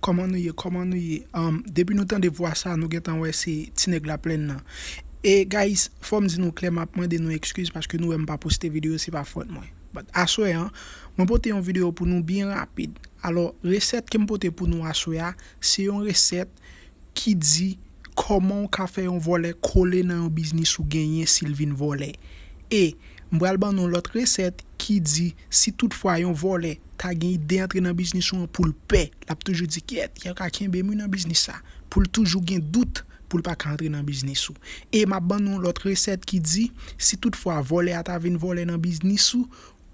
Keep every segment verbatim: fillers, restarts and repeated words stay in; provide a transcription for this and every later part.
Kòman nou ye? Kòman nou ye? Um, depi nou tande vwa sa, nou gentan wè se ti nèg Laplèn nan. E guys, fò m di nou klè, m ap mande nou ekskiz paske nou wè m pa poste videyo, se pa fòt mwen. But aswè an, mwen pote yon videyo pou nou byen rapid. Alò, resèt ke m pote pou nou aswè a, se yon resèt ki di kòman w ka fè yon vòlè kole nan yon biznis ou genyen si l vin vòlè. E m pral ban nou lòt resèt ki di si toutfwa yon vòlè ta gen ide antre nan biznis ou an pou l pè, l ap toujou di kyèt, yo ka kenbe m wi nan biznis sa, pou l toujou gen dout pou l pa ka antre nan biznis ou. E m ap ban nou lòt resèt ki di si toutfwa vòlè a ta vin vòlè nan biznis ou,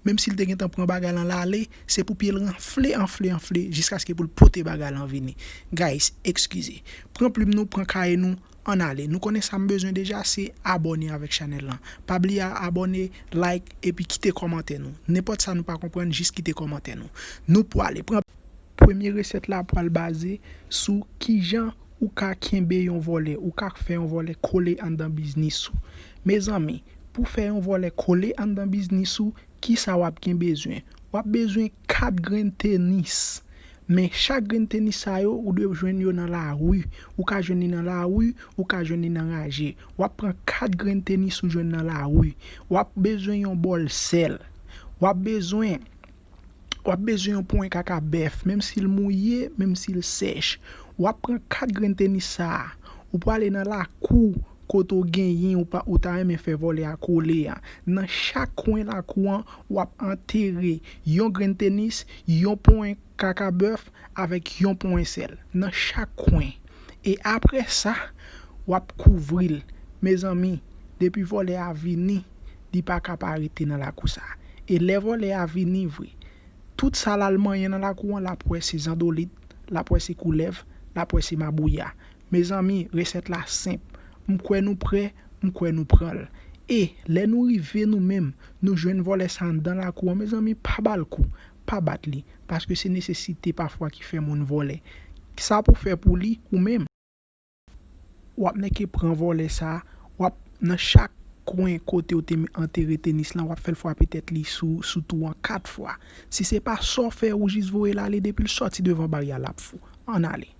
menm si l te gentan pran bagay lan l ale, se pou pye l anfle, anfle, anfle, jiskaske pou l pote bagay lan vini. Guys, ekskize. Pran plim nou, pran kaye nou, ann ale. Nou konnen sa m bezwen deja, se abòne avèk chanèl lan. Pa bliye abòne, like, epi kite kòmantè nou. Nenpòt sa nou pa konprann, jis kite kòmantè nou. Nou pwale. Pran premye resèt la pral baze sou kijan ou ka kenbe yon vòlè, ou ka fè yon vòlè kole anndan biznis ou. Mezanmi, pou fè yon vòlè kole anndan biznis ou, kisa w ap gen bezwen? W ap bezwen kat grenn tenis. Men chak grenn tenis sa yo, ou dwe jwenn yo nan lari. Ou ka jwenn li nan lari, ou ka jwenn li nan raje. W ap pran kat grenn tenis ou jwenn nan lari. W ap bezwen yon bòl sèl. W ap bezwen, w ap bezwen yon ponyen kaka bèf, menm si l mouye, menm si l sèch. W ap pran kat grenn tenis sa a. Ou prale nan lakou kote w genyen, ou pa, ou ta renmen fè vòlè a kole a. Nan chak kwen lakou an, w ap antere yon grenn tenis, yon ponyen kaka bèf avèk yon ponyen sèl. Nan chak kwen. E apre sa, w ap kouvri l. Mezanmi, depi vòlè a vini, li pa ka pa rete nan lakou sa. E lè vòlè a vini vre, tout sa l al manyen nan lakou an, l ap wè se zandolit, l ap wè se koulèv, l ap wè se mabouya. Mezanmi, resèt la senp. M kwè nou prè, m kwè nou pran l. E, lè nou rive nou menm, nou jwenn vòlè sa anndan lakou an, mezanmi, pa ba l kou, pa bat li, paske se nesesite pafwa ki fè moun vòlè. Sa pou fè pou li, ou menm, w ap nèke pran vòlè sa, w ap nan chak kwen kote w te antere tenis lan, w ap fè l frape tèt li sou, sou twou an kat fwa. Si se pa sa w fè, ou jis voye l ale, depi l sòti devan baryè a, l ap fou. Ann ale.